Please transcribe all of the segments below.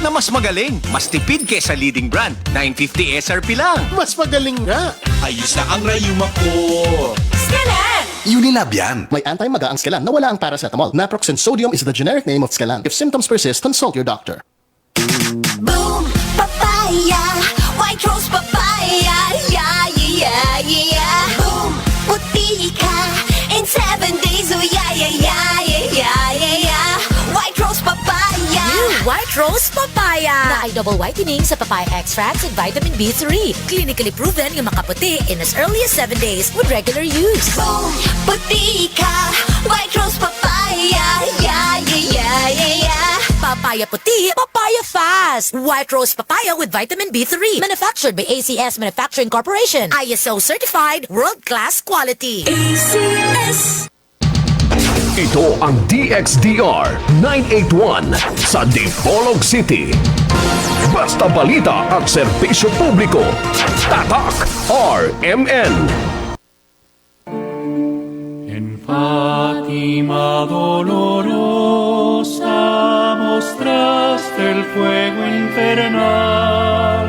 Na mas magaling, mas tipid kaysa leading brand. 950 SRP lang. Mas magaling nga. Ayos na ang rayuma ko. Skelan! Unilab yan. May anti-maga ang Skelan na wala ang paracetamol. Naproxen sodium is the generic name of Skelan. If symptoms persist, consult your doctor. Boom! Papaya! White Rose Papaya! Yeah! Boom! Puti ka! In 7 days, oh yeah! White Rose Papaya! New White Rose Papaya! Naay double whitening sa papaya extracts and vitamin B3. Clinically proven nga makaputi in as early as 7 days with regular use. Boom! Puti ka! White Rose Papaya! Yeah! Papaya puti, papaya fast! White Rose Papaya with vitamin B3. Manufactured by ACS Manufacturing Corporation. ISO certified, world-class quality. ACS! Ito ang DXDR 981 sa Dipolog City. Basta balita at serbisyo publiko. Tatak RMN. En Fátima dolorosa mostraste el fuego infernal,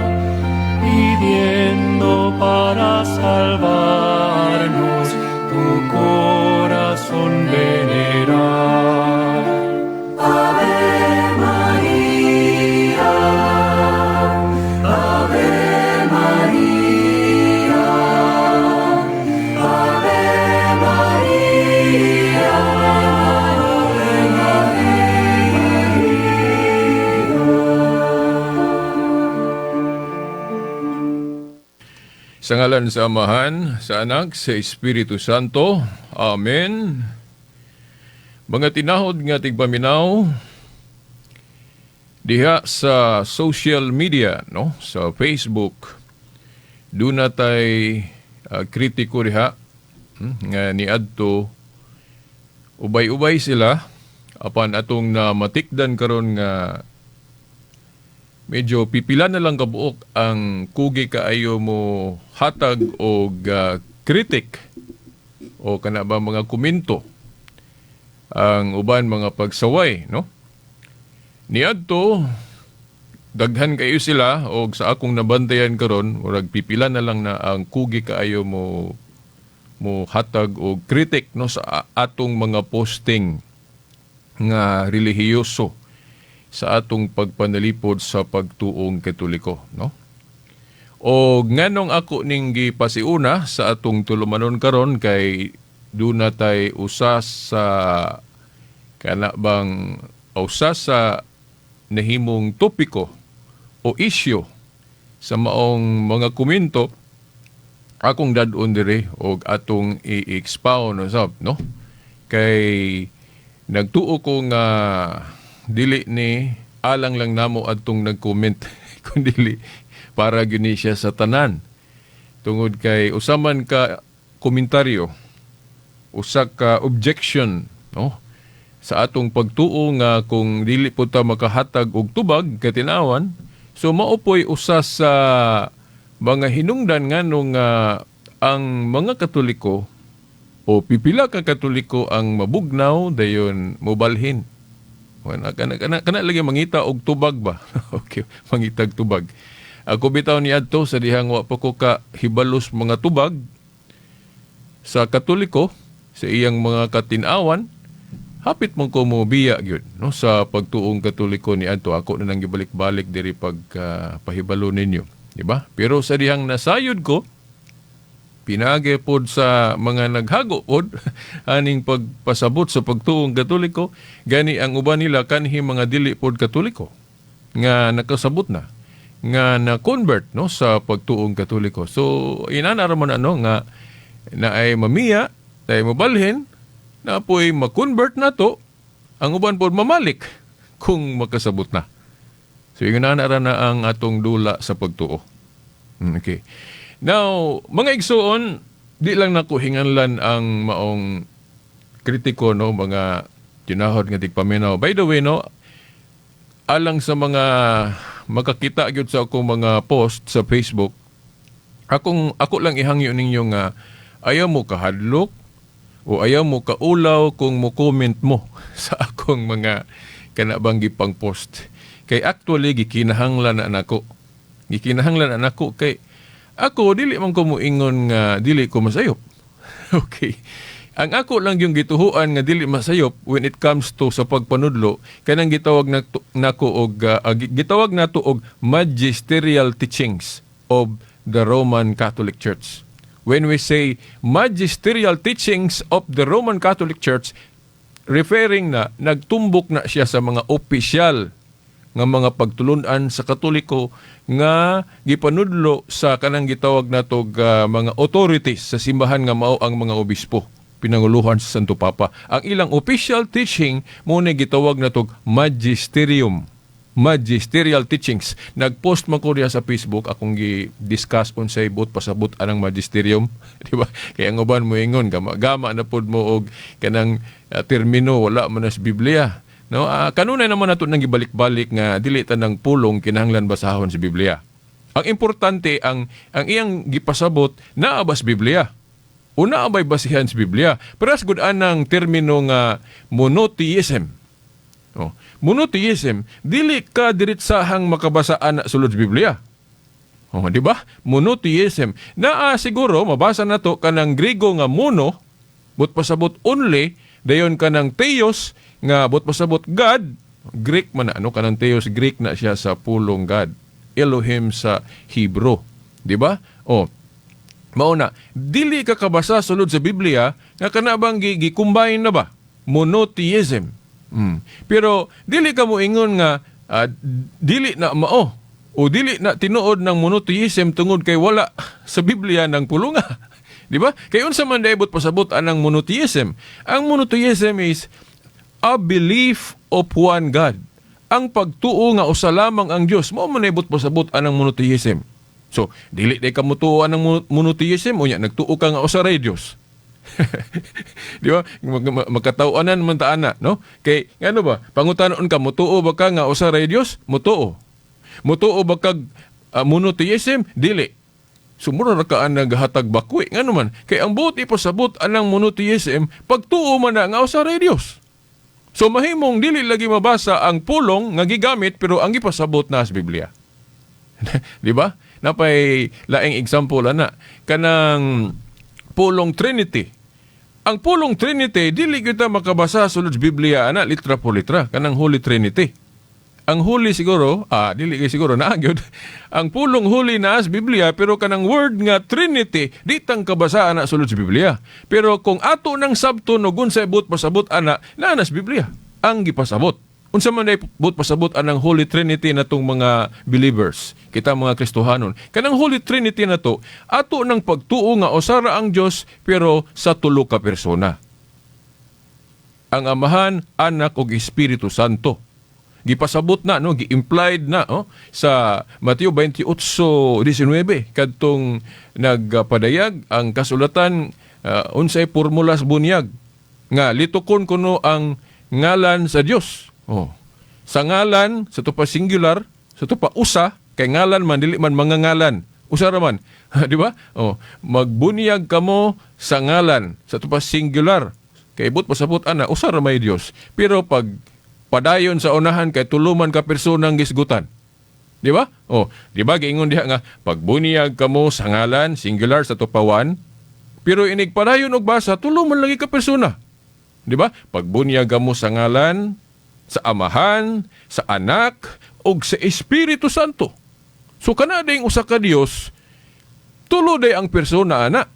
pidiendo para salvarnos tu corazón veneral. Ave María, Ave María, Ave María, Ave María. Sa ngalan sa Amahan, sa Anak, sa Espiritu Santo. Amen. Mga tinahod nga tigpaminaw, diha sa social media, no? Sa Facebook, duna tay kritiko diha nga niadto, ubay-ubay sila apan atong na matikdan karon nga medyo pipila na lang kabuok ang kugi kaayo mo hatag og critic o kana ba mga komento, ang uban mga pagsaway, no? Niadto daghan kayo sila og sa akong nabantayan karon, murag pipila na lang na ang kugi kaayo mo mo hatag og critic, no, sa atong mga posting nga relihiyoso sa atong pagpanalipod sa pagtuong Katoliko, no? O nganong ako ning gipasiuna sa atong tulumanon karon kay duna tay usa sa kana bang usa sa nahimong topiko o isyu sa maong mga komento, akong dad-on diri og atong i-expound usab, no? Kay nagtuo ko nga dili ni alang lang namo adtong nag-comment kundi para gyud ni siya sa tanan, tungod kay usa man ka komentaryo, usa ka objection, no, sa atong pagtuo nga kung dili po ta makahatag og tubag katinawan, so mao poy usa sa mga hinungdan nganong ang mga Katoliko o pipila ka Katoliko ang mabugnaw dayon mobalhin. Wala kana kana kana lagi mangita og tubag ba. Okay, mangitag tubag. Ako bitaw ni adto sa dihang wa pa ko ka hibalos mga tubag sa Katoliko sa iyang mga katinawan, hapit man ko mo biya gyud, no, sa pagtuong Katoliko ni adto. Ako na nang gibalik-balik diri pag pahibalo ninyo, di ba? Pero sa dihang nasayod ko pinaagi pod sa mga naghago pod aning pagpasabot sa pagtuong Katoliko, gani ang uban nila kanhi mga dili pod Katoliko nga nakasabot na nga na-convert, no, sa pagtuong Katoliko. So inana ra man ano nga na ay mamiya, na ay mabalhin, na po'y ma-convert na to, ang uban pod mamalik kung makasabot na. So inana ra na ang atong dula sa pagtuo. Okay. Now, mga igsuon, di lang nako hinganlan ang maong kritiko, no, mga tinahod nga tigpaminaw. By the way, no, alang sa mga makakita gyud sa akong mga post sa Facebook, akong ako lang ihangyo ninyo nga ayaw mo kahadlok o ayaw mo kaulaw kung mo comment mo sa akong mga kanabang gipang post. Kay actually gikinahanglan na nako. Gikinahanglan na nako kay ako dili man ko moingon nga dili ko masayop. Okay. Ang ako lang yung gituhuan nga dili masayop when it comes to sa pagpanudlo kanang gitawag nako og gitawag nato og magisterial teachings of the Roman Catholic Church. When we say magisterial teachings of the Roman Catholic Church, referring na nagtumbok na siya sa mga opisyal nga mga pagtulunan sa Katoliko nga gipanudlo sa kanang gitawag nato mga authorities sa simbahan nga mao ang mga obispo pinanguluhan sa Santo Papa. Ang ilang official teaching mo ni gitawag natog magisterium, magisterial teachings. Nag-post man ko diha sa Facebook, akong gi-discuss unsay buot pasabot anang magisterium, di ba? Kaya ang uban mo ingon gama gama na pud mo og kanang termino, wala man na sa Biblia. No, kanunay naman nato nang gibalik-balik nga dili tanang pulong kinahanglan basahon sa Biblia. Ang importante, ang iyang gipasabot naa ba sa Biblia? O naa ba'y basihan sa Biblia? Pero as good anang termino nga monotheism. Oh, monotheism, dili ka diretsahang makabasa ana sulod sa Biblia. Oh, di ba? Monotheism. Naa siguro mabasa nato kanang Griego nga mono, but pasabot only, dayon kanang theos nga but pasabot God. Greek man na ano kanang theos, Greek na siya sa pulong God. Elohim sa Hebrew, di ba? Oh, mao na, dili ka kabasa sulod sa Biblia nga kana bang gi-combine na ba? Monotheism. Pero dili ka mo ingon nga dili na mao o dili na tinuod ng monotheism tungod kay wala sa Biblia ng pulunga. Di ba? Kay unsa man daybot pasabot anang monotheism? Ang monotheism is a belief of one God. Ang pagtuo nga usa lamang ang Dios, mao man ibot pasabot anang monotheism. So, dili day ka motuo anang monotheism, unya nagtuo ka nga usa ra Dios. Di ba? Magkatawanan man ta ana, no? Kay ngano ba? Pangutanon ka, motuo ba ka nga usa ra Dios? Motuo. Motuo ba kag monotheism? Dili. Sumura ra ka ang naghatag bakwi. Ngano man? Kay ang buot ipasabot anang monotheism, pagtuo man na nga usa ra Dios. So mahimong dili lagi mabasa ang pulong nga gigamit pero ang gipasabot na sa Biblia. Di ba? Napay laing example ana kanang pulong Trinity. Ang pulong Trinity dili kita makabasa sulod sa Biblia ana litra por litra kanang Holy Trinity. Ang holy siguro, dili kay siguro naa gyud. Ang pulong holy naa sa Biblia pero kanang word nga Trinity di tang kabasa ana sulod sa Biblia. Pero kung ato nang sabton og unsay buot pasabot ana, naa na sa Biblia ang gipasabot. Unsa man ay buot pasabot anang Holy Trinity natong mga believers, kita mga Kristohanon. Kanang Holy Trinity nato, ato nang pagtuo nga usa ra ang Dios pero sa tulo ka persona. Ang Amahan, Anak ug Espiritu Santo. Gipasabot na, no, gi-implied na, oh, sa Mateo 28:19 kadtong nagpadayag ang kasulatan unsay formula sa bunyag nga litukon kuno ang ngalan sa Dios. Oh. Sa ngalan sa tupa singular, sa tupa usa, kay ngalan man dili man mga ngalan. Usa ra man. Di ba? Oh, magbunyag kamo sa ngalan sa tupa singular. Kay buot pasabot ana usa ra may Dios. Pero pag padayon sa unahan kay tulo man ka persona ang gisgutan. Di ba? Oh, di ba giingon diha nga pagbuniyag kamo sa ngalan singular sa tupawan, pero inig padayon og basa tulo man lagi ka persona. Di ba? Pagbunyag kamo sa ngalan sa Amahan, sa Anak ug sa Espiritu Santo. So kana ding usa ka Dios, tulo day ang persona ana.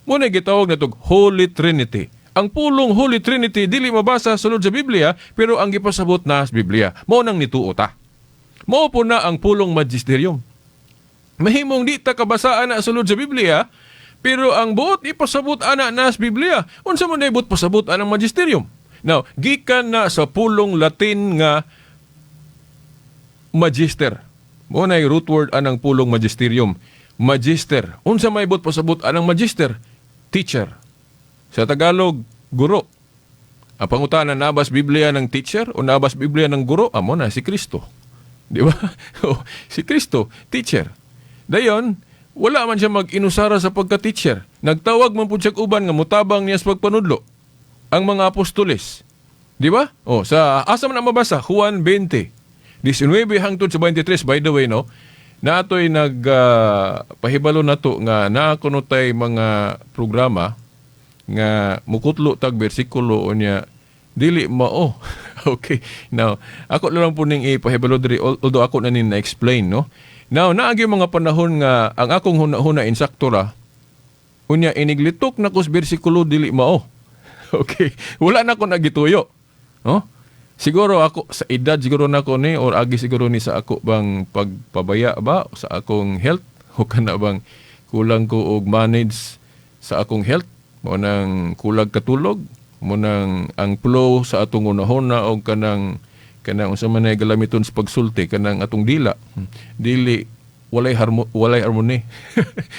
Mo na gitawag natog Holy Trinity. Ang pulong Holy Trinity dili mabasa sulod sa Biblia pero ang gipasabot na sa Biblia. Mao nang nituo ta. Mao po na ang pulong magisterium. Mahimong di ta kabasaan na sulod sa Biblia pero ang buot ipasabot ana na sa Biblia. Unsa man day buot pasabot anang magisterium? Now, gikan na sa pulong Latin nga magister. Mo na root word anang pulong magisterium. Magister. Unsa may buot pasabot anang magister? Teacher. Sa Tagalog, guro. Ang pangutana, nabas Biblia ng teacher o nabas Biblia ng guro? Amo na, si Kristo. Di ba? O, si Kristo, teacher. Dayon, wala man siya mag-inusara sa pagka-teacher. Nagtawag man pud siya uban nga mutabang niya sa pagpanudlo. Ang mga apostoles. Di ba? O, sa asa man ang mabasa? Juan 20. 19 hangtod sa 23. By the way, no, naatoy nag pahibalo nato nga naa kuno tay mga programa nga mukutlo tag bersikulo unya dili mao. Okay. Now, ako na lang po ning ipahibalo diri, although ako na nin na-explain, no. Now, naagi mga panahon nga ang akong huna-huna insakto ra, unya iniglitok na ko sa bersikulo, dili mao. Okay. Wala na ko nagituyo. No? Siguro ako sa edad siguro nako ni or agi siguro ni sa ako bang pagpabaya ba sa akong health o kana bang kulang ko og manage sa akong health, mo nang kulag katulog, mo nang ang flow sa atong unahona og kanang kanang unsa man ay galamiton sa pagsulti, kanang atong dila, dili walay harmony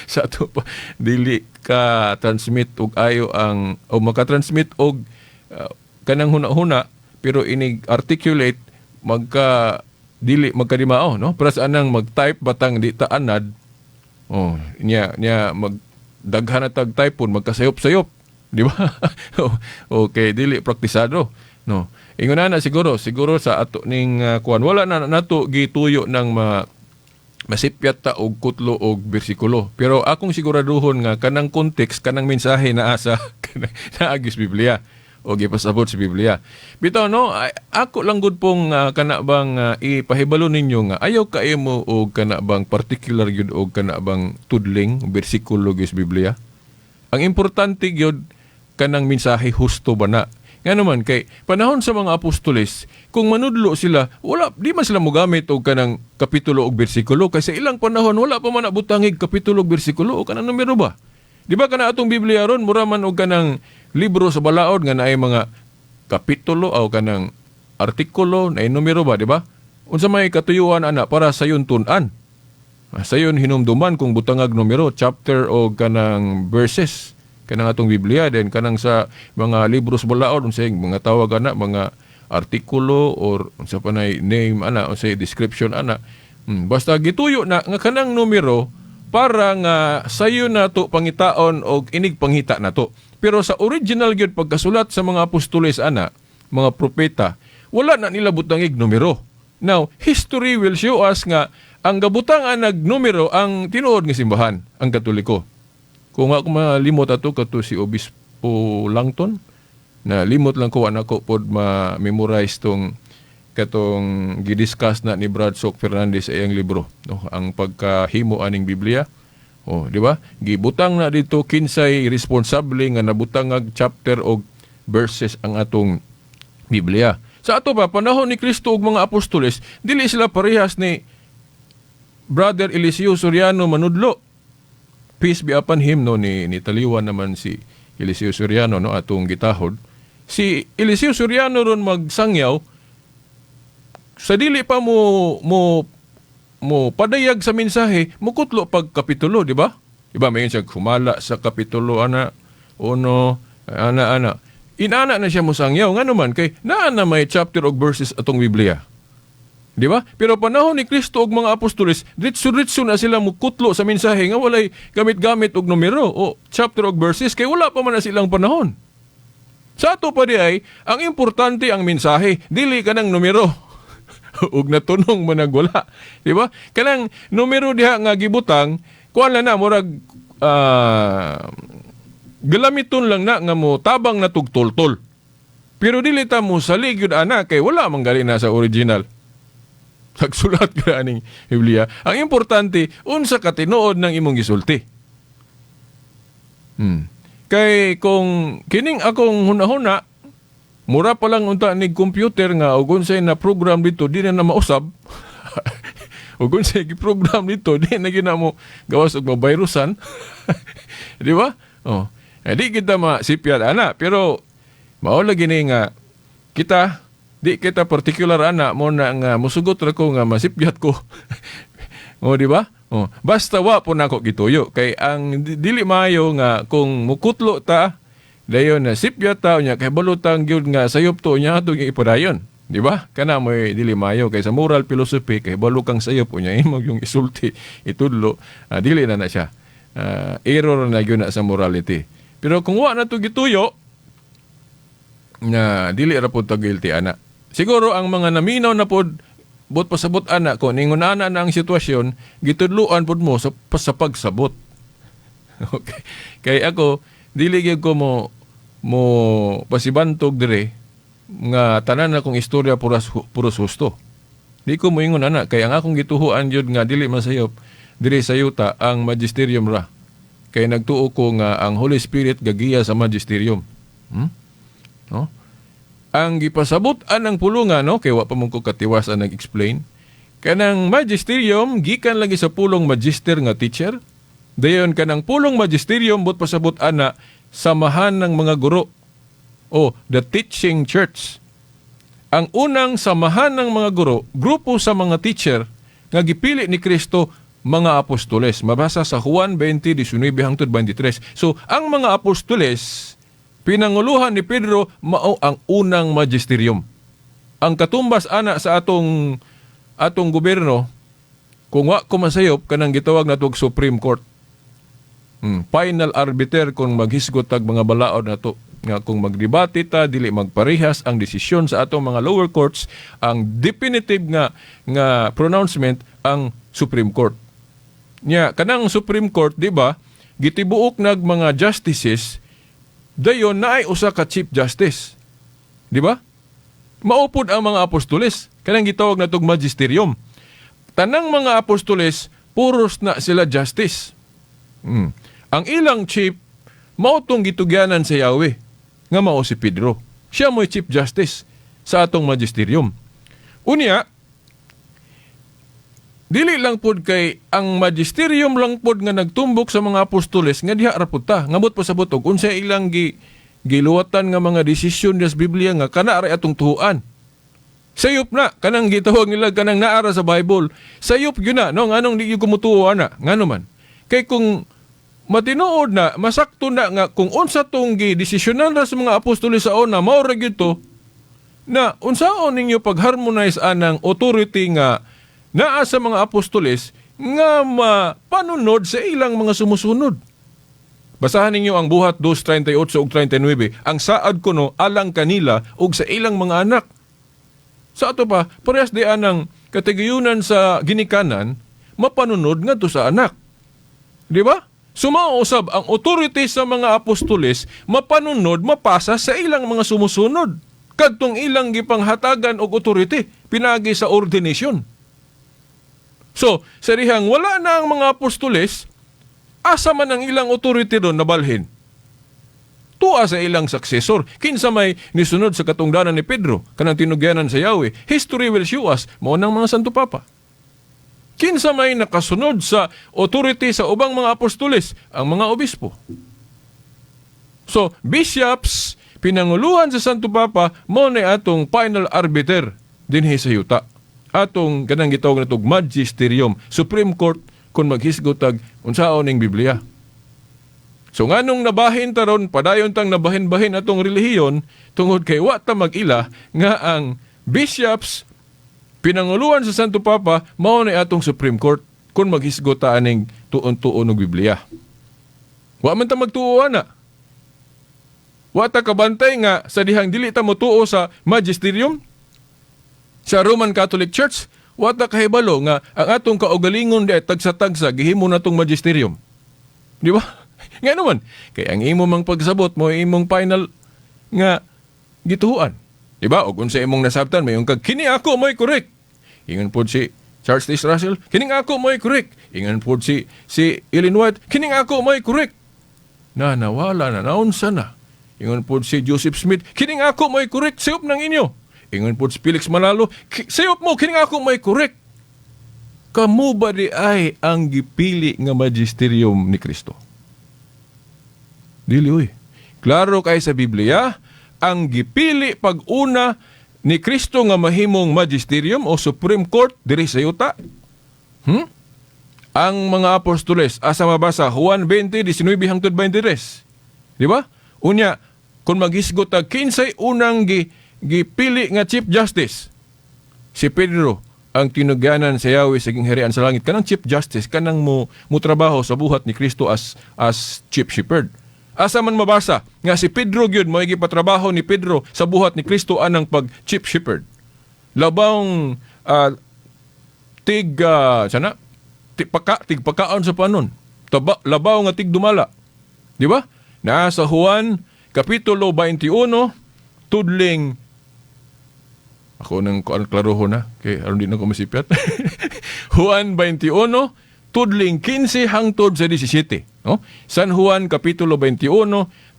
sa ato pa, dili ka transmit og ayo ang o maka-transmit og kanang huna-huna, pero inig articulate magka dili magkadimao, no? Para sa anang mag-type batang di ta anad, oh, niya niya mag daghan na tag type magkasayop-sayop, di ba? Okay, dili praktisado, no? Ingon na siguro siguro sa ato ning kuan, wala na nato gituyo ng masipyat ta og kutlo og bersikulo. Pero akong siguraduhon nga kanang context, kanang mensahe naa sa naagis Biblia o gipasabot sa Biblia. Bitaw, no, ay, ako lang gud pong kana bang ipahibalo ninyo nga ayaw kaayo mo og kana bang particular gyud og kana bang tudling bersikulo gyud sa Biblia. Ang importante gyud kanang mensahe, husto ba na? Nga naman kay panahon sa mga apostoles, kung manudlo sila, wala di man sila mogamit og kanang kapitulo og bersikulo kay sa ilang panahon wala pa man nabutangig kapitulo og bersikulo o kanang numero ba. Di ba kana atong Biblia ron mura man og kanang libro sa balaod nga naay mga kapitulo o kanang artikulo, naay numero ba, di ba? Unsa may katuyuan ana para sayon tun-an? Sayon hinumduman kung butangag numero, chapter o kanang verses kanang atong Biblia, then kanang sa mga libro sa balaod, unsay mga tawag ana, mga artikulo or unsa pa nay name ana, unsay description ana. Basta gituyo na nga kanang numero para nga sayo na to pangitaon og inig pangita na to. Pero sa original gyud pagkasulat sa mga apostoles ana, mga propeta, wala na nila butangig numero. Now, history will show us nga ang gabutang ang nagnumero ang tinuod nga simbahan, ang Katoliko. Kung ako malimot ato kato si Obispo Langton, na limot lang ko, anak ko pod ma-memorize tong katong gidiscuss na ni Brad Sok Fernandez sa iyang libro, no, ang pagkahimo aning Biblia. Oh, di ba? Gibutang na dito kinsay responsable nga nabutang ag chapter og verses ang atong Biblia. Sa ato pa panahon ni Kristo ug mga apostoles, dili sila parehas ni Brother Eliseo Soriano manudlo. Peace be upon him, no, ni taliwan naman si Eliseo Soriano, no, atong gitahod. Si Eliseo Soriano ron magsangyaw sa dili pa mo mo mo padayag sa mensahe, mukutlo pag kapitulo, di ba? Di ba may siya humala sa kapitulo ana uno ana ana. Inana na siya mosangyaw, ngano man kay naa na may chapter og verses atong Biblia. Di ba? Pero panahon ni Kristo ug mga apostoles, diretso-diretso na sila mukutlo sa mensahe nga walay gamit-gamit og numero o chapter og verses kay wala pa man na silang panahon. Sa ato pa di ay, ang importante ang mensahe, dili kanang numero. Ug natunong man wala. Di ba? Kanang numero diha nga gibutang, kuan lang na murag galamiton lang na nga mo tabang na tugtultol. Pero dili ta mo salig yun ana kay wala man gali na sa original. Nagsulat ka aning Biblia. Ang importante, unsa ka tinuod ng imong gisulti. Kay kung kining akong hunahuna, mura pa lang unta ni computer nga og unsay na program dito di na na mausab. Ug unsay gi-program dito di na gyud na mo gawas og mabayrusan. Di ba? Oh. Eh, di kita masipyat ana, pero mao lagi ni nga kita di kita particular ana mo na nga musugot ra ko nga masipyat ko. Oh, di ba? Oh, basta wa po nako gituyo kay ang dili maayo nga kung mukutlo ta dayon na sipyat ta unya kay balutang gyud nga sayop to unya atong ipadayon. Di ba? Kana mo'y dili maayo kay sa moral philosophy kay balo kang sayop unya imo yung isulti itudlo, dili na na siya. Error na gyud na sa morality. Pero kung wa na to gituyo na dili ra pud ta guilty ana. Siguro ang mga naminaw na pod Buot pasabot ana ko ningon ana na ang sitwasyon, gitudloan pud mo sa pagsabot. Okay. Kay ako dili gyud ko mo pasibantog dire nga tanan na kong istorya puros husto. Di ko moingon ana kay ang akong gituhuan gyud nga dili masayop diri sa yuta ang magisterium ra. Kay nagtuo ko nga ang Holy Spirit gagiya sa magisterium. No? Ang gipasabot anang pulungan, no, kay wa pa man ko katiwas ang nag-explain. Kanang magisterium gikan lagi sa pulong magister nga teacher. Dayon kanang pulong magisterium but pasabot ana samahan ng mga guro o the teaching church. Ang unang samahan ng mga guro, grupo sa mga teacher nga gipili ni Kristo, mga apostoles. Mabasa sa Juan 20:19 hangtod 23. So, ang mga apostoles pinanguluhan ni Pedro mao ang unang magisterium. Ang katumbas ana sa atong gobyerno, kung wa ko masayop, kanang gitawag natog Supreme Court. Final arbiter kung maghisgot tag mga balaod nato nga kung magdebate ta, dili magparehas ang desisyon sa atong mga lower courts, ang definitive nga pronouncement ang Supreme Court. Nya kanang Supreme Court, di ba, gitibuok nag mga justices, dayon naay usa ka chief justice. Di ba? Mao pud ang mga apostoles, kanang gitawag natog magisterium. Tanang mga apostoles puros na sila justice. Ang ilang chief mao tong gitugyanan sa Yahweh nga mao si Pedro. Siya mo'y chief justice sa atong magisterium. Unya, dili lang pod kay ang magisterium lang pod nga nagtumbok sa mga apostoles nga diha ra pud ta. Ngamot pasabot og unsa ilang giluwatan nga mga desisyon sa Biblia nga kana ra atong tuhuan. Sayop na kanang gitawag nila kanang naara sa Bible. Sayop gyud na, no, nganong di gyud ko mutuo ana? Ngano man? Kay kung matinuod na, masakto na nga kung unsa tong gidesisyonan ra sa mga apostoles sa una, mao ra gyud to na, unsaon ninyo pag-harmonize anang authority nga naa sa mga apostoles nga mapanunod sa ilang mga sumusunod? Basahan ninyo ang Buhat 2:38 ug 39. Ang saad kuno alang kanila ug sa ilang mga anak. Sa ato pa, parehas di anang katigayunan sa ginikanan, mapanunod ngadto sa anak. Di ba? Sumao usab ang authority sa mga apostoles mapanunod, mapasa sa ilang mga sumusunod. Kadtong ilang gipanghatagan og authority pinagi sa ordination. So, sa dihang wala na ang mga apostoles, asa man ang ilang authority doon nabalhin? Tua sa ilang successor. Kinsa may nisunod sa katungdanan ni Pedro, kanang tinugyanan sa Yahweh? History will show us, mao nang mga Santo Papa. Kinsa may nakasunod sa authority sa ubang mga apostoles? Ang mga obispo. So, bishops, pinanguluhan sa Santo Papa, mao na atong final arbiter dinhi sa yuta. Atong kanang gitawag natog magisterium, Supreme Court kung maghisgot tag unsaon ning Biblia. So nganong nabahin taron, padayon tang nabahin-bahin atong relihiyon tungod kay wa ta mag-ila nga ang bishops pinanguluhan sa Santo Papa mao na atong Supreme Court kung maghisgot ta aning tuon-tuon og Biblia. Wa man ta magtuo ana. Wa ta kabantay nga sa dihang dili ta motuo sa magisterium sa Roman Catholic Church, wa ta kahibalo nga ang atong kaugalingon di ay tagsa-tagsa gihimo natong magisterium. Di ba? Nga naman, kay ang imo mang pagsabot mo imong final nga gituhuan. Di ba? O kung sa imong nasabtan, may kag kini ako mo'y correct. Ingon pod si Charles T. Russell, kining ako mo'y correct. Ingon pod si Ellen White, kining ako mo'y correct. Na nawala na, naunsa na. Ingon pod si Joseph Smith, kining ako mo'y correct, sayop ng inyo. Ingon pod si Felix Manalo, sayop mo, kining ako mo'y correct. Kamu ba di ay ang gipili nga magisterium ni Kristo? Dili uy. Klaro kay sa Biblia, ang gipili pag-una ni Kristo nga mahimong magisterium o Supreme Court diri sa yuta. Ang mga apostoles, asa mabasa Juan 20:19 hangtod 23. Di ba? Unya, kung maghisgot ta kinsay unang gipili nga Chief Justice, si Pedro ang tinugyanan sa Yahweh sa gingharian sa langit, kanang Chief Justice, kanang mo trabaho sa buhat ni Kristo as Chief Shepherd. Asa man mabasa nga si Pedro gyud mo gipatrabaho ni Pedro sa buhat ni Kristo anang pag Chief Shepherd? Labang Tig sana tig tigpakaon sa panon. Taba, labaw nga tigdumala. Di ba? Naa sa Juan kapitulo 21 tudling, ako nang kuan, klaroho na kay aron di na ko masipyat. Juan 21 tudling 15 hangtod sa 17, no? San Juan kapitulo 21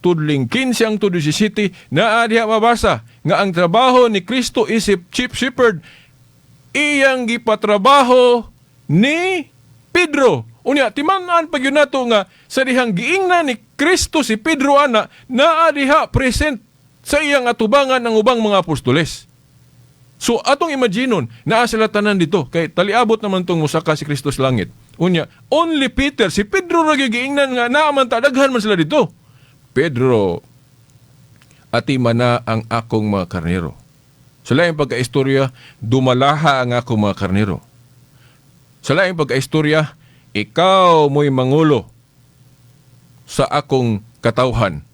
tudling 15 hangtod 17, naa diha mabasa nga ang trabaho ni Kristo isip chief shepherd iyang gipatrabaho ni Pedro. Unya, timan-an pa gyud nato nga sa dihang giingna ni Kristo si Pedro ana, naa diha present sa iyang atubangan ang ubang mga apostoles. So atong imaginon, naa sila tanan dito kay taliabot naman tong musaka si Kristo sa langit. Unya, only Peter, si Pedro ra gyud giingnan nga naa man ta, daghan man sila dito. "Pedro, atimana ang akong mga karnero." Sa laing pagkaistorya, "Dumalaha ang akong mga karnero." Sa laing pagkaistorya, "Ikaw mo'y mangulo sa akong katawhan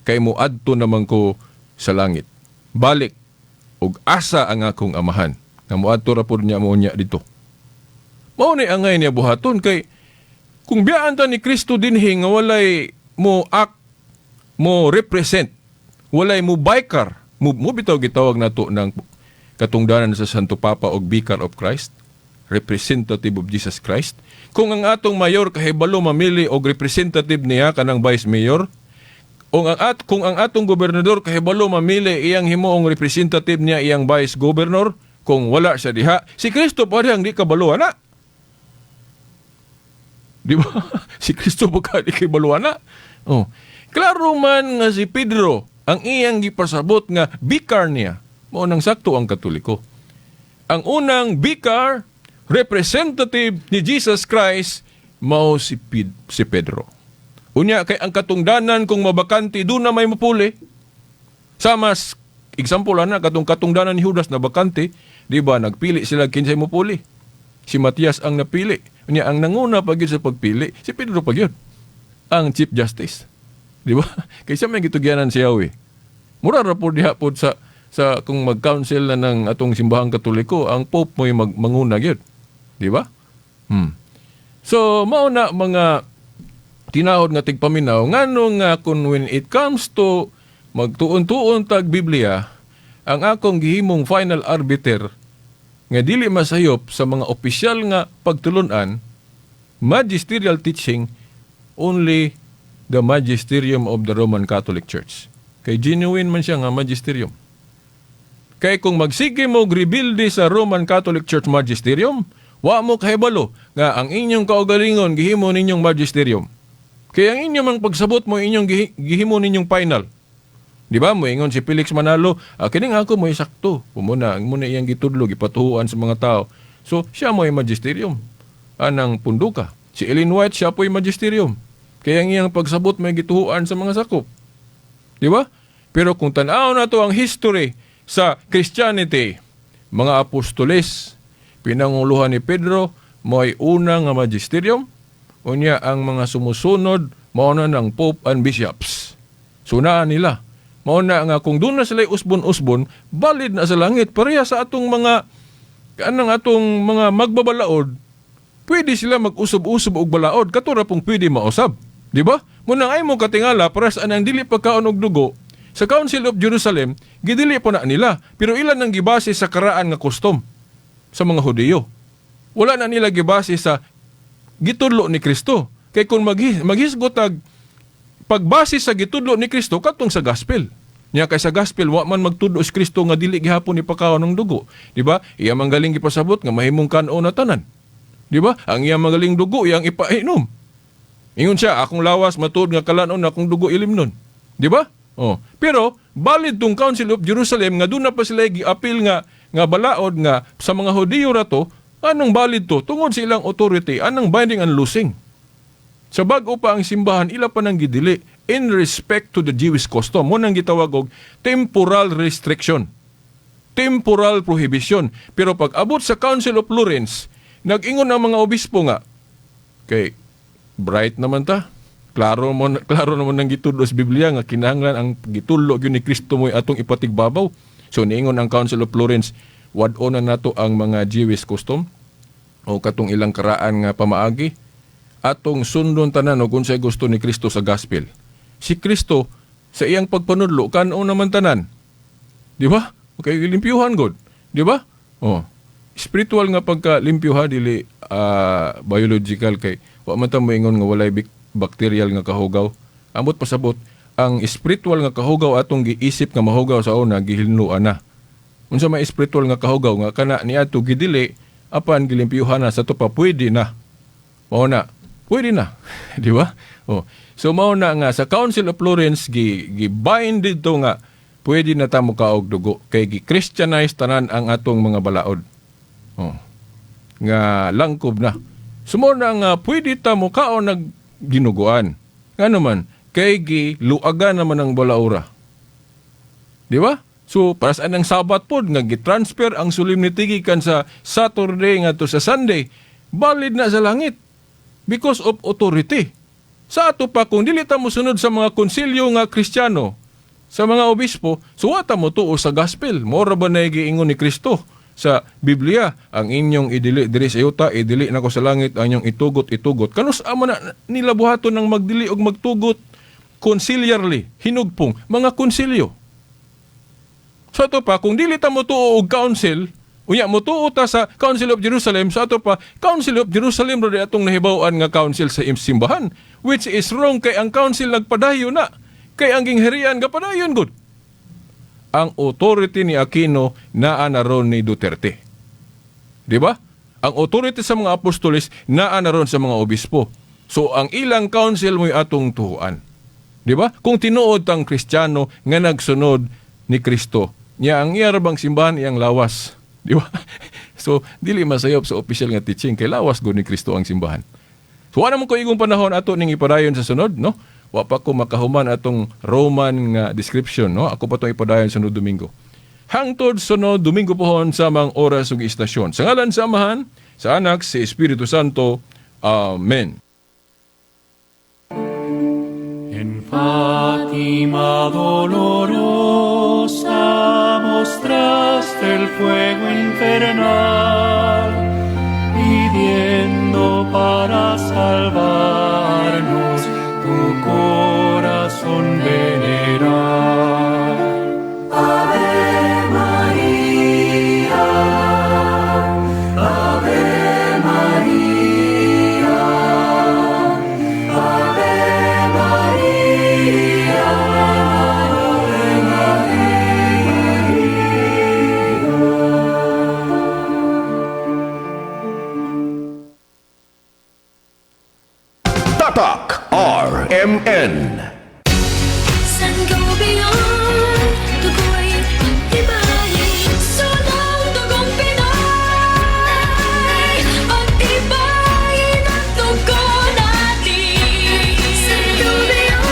kay moadto naman ko sa langit. Balik ug asa ang akong amahan." Nga moadto ra pud niya mo unya dito. Mao ni angay niya buhaton kay kung biyaan ta ni Kristo dinhi nga walay mo act, mo represent, walay mo vicar, mo bitaw gitawag nato ng katungdanan sa Santo Papa og Vicar of Christ, representative of Jesus Christ. Kung ang atong mayor kahibalo mamili og representative niya kanang vice mayor, o ang at kung ang atong gobernador kahibalo mamili iyang himuong representative niya iyang vice governor kung wala siya diha, si Kristo pa dihang di kabalo ana. Di ba? Si Kristo ba ka di kabalo ana? Oh. Klaro man nga si Pedro ang iyang gipasabot nga vicar niya. Mao nang sakto ang Katoliko. Ang unang vicar representative ni Jesus Christ mao si Pedro. Unya kay ang katungdanan kung mabakante, doon na may mapuli. Sa mas example ana, katong katungdanan ni Judas na bakante, di ba nagpili sila kinsay mopuli. Si Matias ang napili. Unya ang nanguna pa gyud sa pagpili si Pedro pa gyud. Ang Chief Justice. Di ba? Kaysa may gitugyanan siya we. Mura ra pod diha pod sa kung mag-council na ng atong simbahang Katoliko, ang Pope mo'y manguna gyud. Di ba? So mao na, mga tinahod nga tigpaminaw, ngano nga kung when it comes to magtuon-tuon tag Biblia, ang akong gihimong final arbiter nga dili masayop sa mga opisyal nga pagtulunan, magisterial teaching, only the magisterium of the Roman Catholic Church. Kay genuine man siya nga magisterium. Kay kung magsige mo rebuild sa Roman Catholic Church magisterium, wa mo kahibalo nga ang inyong kaugalingon gihimo ninyong magisterium. Kaya ang inyong mang pagsabot mo inyong gihimo ninyong final. Di ba? Moingon si Felix Manalo, ah, kining ako mo sakto. Muna, ang muna iyang gitudlo, gipatuhuan sa mga tao. So, siya mo magisterium. Anang punduka. Si Ellen White, siya po'y magisterium. Kaya ang iyang pagsabot may gituhuan sa mga sakop. Di ba? Pero kung tanaw na to ang history sa Christianity, mga apostoles, pinanguluhan ni Pedro, mo'y una nga magisterium, unya ang mga sumusunod, mao na ng Pope and Bishops. Sunaan nila. Mao na nga kung doon na sila usbon-usbon, valid na sa langit. Pareha sa atong mga kanang atong mga magbabalaod, pwede sila mag-usob-usob og balaod, kato ra pong pwede mausab. Di ba? Munang ay mo katingala, para sa anang dili pagkaon og dugo, sa Council of Jerusalem, gidili po na nila. Pero ilan ang gibase sa karaan nga custom sa mga Hudiyo. Wala na nila gibase sa gitudlo ni Kristo. Kay kung maghisgot ag pagbase sa gitudlo ni Kristo katong sa gospel. Nya kay sa gospel wa man magtudlo si Kristo nga dili gihapon ipakaon ng dugo. Di ba? Iya man galing gipasabot nga mahimong kan-on na tanan. Di ba? Ang iya magaling dugo iyang ipainom. Ingon siya, "Akong lawas matuod nga kalanon, akong dugo ilimnon." Di ba? Oh. Pero valid tong Council of Jerusalem nga doon na pa sila gi-appeal nga nga balaod nga sa mga Hudiyo ra to, anong valid to? Tungod sa ilang authority, anong binding and loosing. Sa bag-o pa ang simbahan, ila pa nang gidili in respect to the Jewish custom. Mo nang gitawag og temporal restriction. Temporal prohibition. Pero pag abot sa Council of Florence, nag-ingon ang mga obispo nga, kay bright naman ta. Klaro mo, klaro naman nang gitudlo sa Biblia nga kinahanglan ang gitudlo gyud ni Kristo mo'y atong ipatigbabaw. So niingon ang Council of Florence, wad-on na nato ang mga Jewish custom. O katong ilang karaan nga pamaagi. Atong sundon tanan og unsay gusto ni Kristo sa gospel. Si Kristo sa iyang pagpanudlo kan-on naman tanan. Di ba? Okay, limpyuhan gud. Di ba? Oh. Spiritual nga pagka limpyuha, dili biological, kay wa man ta moingon nga walay bacterial nga kahugaw. Amot pasabot, ang spiritual nga kahugaw atong giisip nga mahugaw sa una, gihilnuan na. Unsa may spiritual nga kahugaw nga kana niadto gidili apan gilimpyuhan na sa ato pa, pwede na. Mao na. Pwede na. Di ba? Oh. So mao na nga sa Council of Florence gi bind didto nga pwede na ta mokaog dugo kay gi Christianize tanan ang atong mga balaod. Oh. Nga langkob na. So mao na nga pwede ta mokaon nag dinuguan. Nga naman kay gi luagan naman ang balaura. Di ba? So, para saan ang Sabat pod nga gitransfer ang solemnity gikan sa Saturday ngadto sa Sunday, valid na sa langit because of authority. Sa ato pa, kung dili ta mosunod sa mga konsilyo nga Kristiyano, sa mga obispo, so wa ta mo tuo sa gospel. Mora ba na giingon ni Kristo sa Biblia, "Ang inyong idili diri sa yuta, idili nako sa langit, ang inyong itugot, itugot." Kanus ama na nila buhaton ng magdili og magtugot conciliarly, hinugpong, mga konsilyo? Sa ato pa, kung dili ta mo tuo og council, unya mo tuo ta sa Council of Jerusalem, sa ato pa, Council of Jerusalem ra atong nahibaw-an nga council sa simbahan, which is wrong kay ang council nagpadayon na. Kay ang gingharian gapadayon gud. Ang authority ni Aquino naa na ron ni Duterte. Di ba? Ang authority sa mga apostoles naa na ron sa mga obispo. So ang ilang council mo'y atong tuhuan. Di ba? Kung tinuod tang Kristiyano nga nagsunod ni Kristo, niya ang iya ra bang simbahan, iyang lawas. Di ba? So dili masayop sa official nga teaching kay lawas gud ni Kristo ang simbahan. So wala man ko igong panahon, ato ning ipadayon sa sunod, no? Wa pa ko makahuman atong Roman nga description, no? Ako pa tong ipadayon sunod Domingo. Hangtod sunod Domingo pohon sa mga oras ug istasyon. Sa ngalan sa Amahan, sa Anak, sa Espiritu Santo. Amen. En Fátima dolorosa mostraste el fuego infernal, pidiendo para salvarnos tu corazón venerar. Ave María, Ave María, Ave María, Ave María. Tatak RMN. Sangobion, dugo'y pagtibayin. Sunang dugong Pinay, pagtibayin ang dugo natin. Sangobion,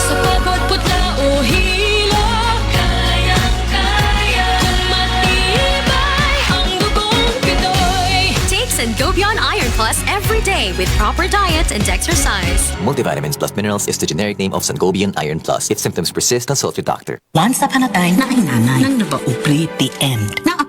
sa pagod, putla o hilo, kayang-kaya. Kung matibay ang dugong Pinoy. Take Sangobion Iron Plus every day with proper diet and exercise. Multivitamins plus minerals is the generic name of Sangobion Iron Plus. If symptoms persist, consult your doctor. Once upon a time, naay nanay. Nang nabaupri, the end. Naa